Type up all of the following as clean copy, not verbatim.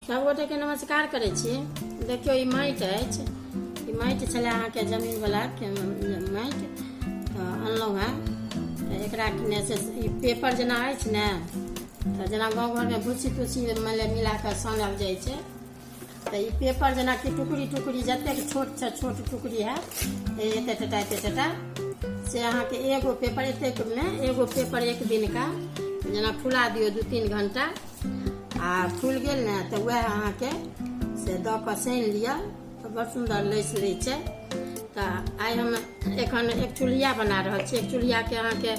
सब गोटेके नमस्कार करै छी। देखियौ, ई माटि अछि। ई माटि छलै अहाँके जमीनवला माटि, तऽ अनलहुँ हेँ। तऽ एकरा कि ने से ई पेपर जेना अछि ने, तऽ जेना गाँव घरमे भूसी तूसी मानि लिअ मिला कऽ सानल जाइ छै, तऽ ई पेपर जेनाकि टुकड़ी टुकड़ी, जतेक छोटसँ छोट टुकड़ी हैत, एते टटा एते टटा, से अहाँके एगो पेपर एतेकमे एगो पेपर एक दिनका जेना फुला दियौ 2-3 घंटा, आ फुलि गेल ने, तऽ वएह अहाँके से दऽ कऽ सानि लिअ, तऽ बड़ सुन्दर लैस लै छै। तऽ आइ हम एखन एक चूल्हिया बना रहल छी। एक चूल्हियाके अहाँके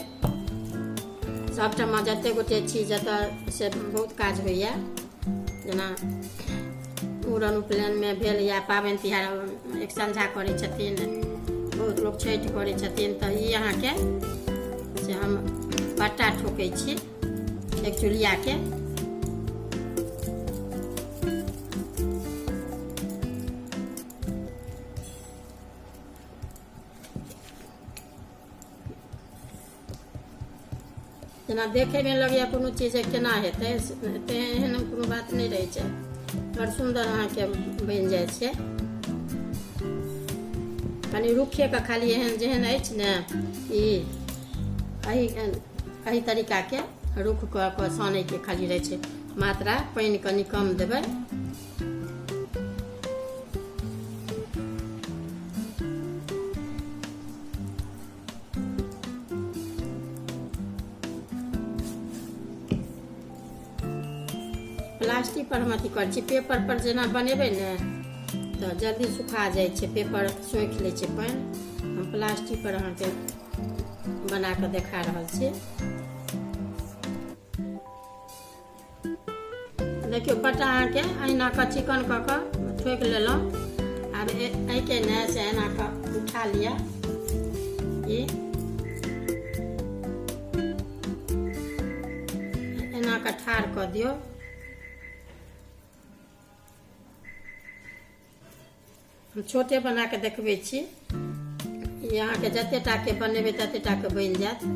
सभठाम जतेक गोटे छी जतऽ से बहुत काज होइए, जेना मूड़न उपनयनमे भेल या पाबनि तिहार एक संझा करै छथिन, बहुत लोक छठि करै छथिन, तऽ ई अहाँके से हम पट्टा ठोकै छी एक चूल्हियाके। जेना देखैमे लगैए कोनो चीज केना हेतै, एहन कोनो बात नहि रहै छै। बड़ सुन्दर अहाँके बनि जाइ छै। कनि रुखेके खाली एहन जेहन अछि ने, ई एहि एहि तरीकाके रुख कऽ कऽ सानैके खाली रहै छै मात्रा। पानि कनि कम देबै। प्लास्टिक पर हम अथी करै छी। पेपर पर जेना बनेबै ने, तऽ जल्दी सुखा जाइ छै, पेपर सोखि लै छै पानि। हम प्लास्टिक पर अहाँके बना कऽ देखा रहल छी। देखियौ, पट्टा अहाँके अहिना कऽ चिकन कऽ कऽ ठोकि लेलहुँ। आब एहिके ने से एना कऽ उठा लिअ। ई एना कऽ ठाढ़ कऽ दियौ। हम छोटे बना कऽ देखबै छी। ई अहाँके जते टाके बनेबै, तते टाके बनि जायत।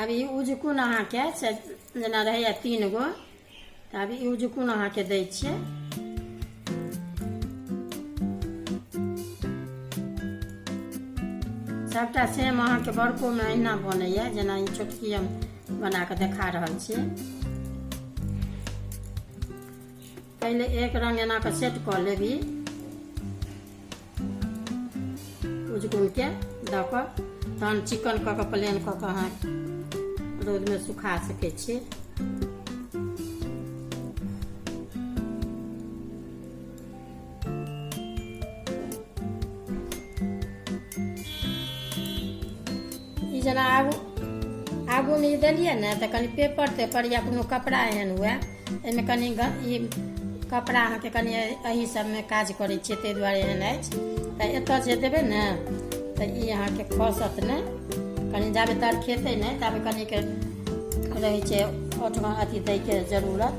आब ई उजकुन अहाँके से जेना रहैए 3 गो, तऽ आब ई उजकुन अहाँके दै छियै। सबटा सेम अहाँके बड़कोमे अहिना बनैए, जेना ई छोटकी हम बना कऽ देखा रहल छी। पहिले एक रंग एना कऽ सेट कऽ लेब ई उजगुनके दऽ कऽ, तहन चिकन कऽ कऽ प्लेन कऽ कऽ अहाँ रौदमे सुखा सकै छी। ई जेना आगू आगूमे ई देलियै ने, तऽ कनि पेपर तेपर या कोनो कपड़ा एहन हुए एहिमे कनि। ई कपड़ा अहाँके कनि एहि सबमे काज करै छियै, ताहि दुआरे एहन अछि। तऽ एतऽ जे देबै ने, तऽ ई अहाँके खसत नहि। कनि जाबे तर खेतै नहि, ताबे कनिक रहै छै ओठमा अथी दैके जरूरत।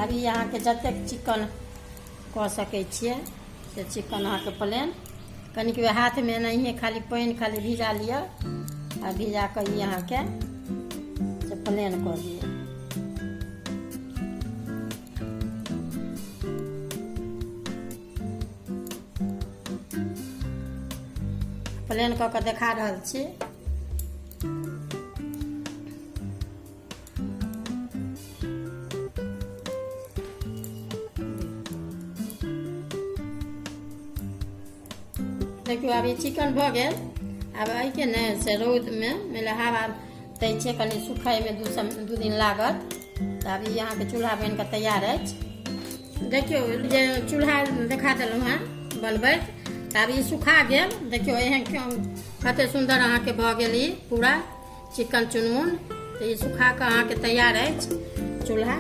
आब ई अहाँके जतेक चिकन कऽ सकै छियै, से चिकन अहाँके प्लेन कनिक हाथमे एनाहिए खाली पानि खाली भिजा लिअ, आ भिजा कऽ ई अहाँके से प्लेन कऽ दिअ। प्लेन कऽ कऽ देखा रहल छी। देखियौ, आब ई चिकन भऽ गेल। आब एहिके ने से रौदमे मानि हवा दै छै, कनि सुखाइमे 2 दिन लागत। तऽ आब ई अहाँके चूल्हा बनि कऽ तैयार अछि। देखियौ जे चूल्हा देखा देलहुँ हेँ बनबैत। तऽ आब ई सुखा गेल। देखियौ, एहन कते सुन्दर अहाँके भऽ गेल ई पूरा चिकन चुनमुन। तऽ ई सुखा कऽ अहाँके तैयार अछि चूल्हा।